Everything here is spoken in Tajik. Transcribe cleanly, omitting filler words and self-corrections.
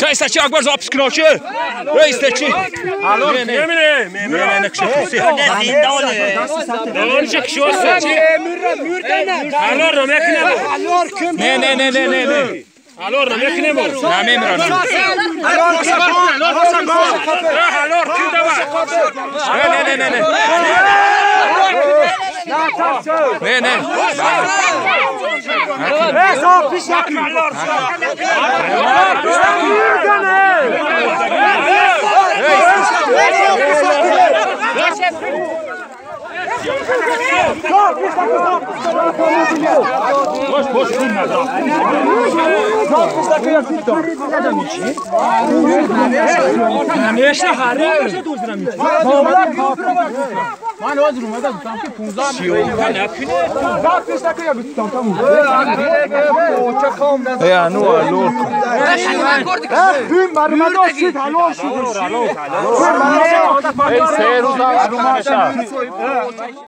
Кайста чи Акбар запись кночи? Эй, чи? Алло, не не не не кшоси. Не не не не не не. Алло, намекнемо. Намемра. Алло, Не не не не. Не не.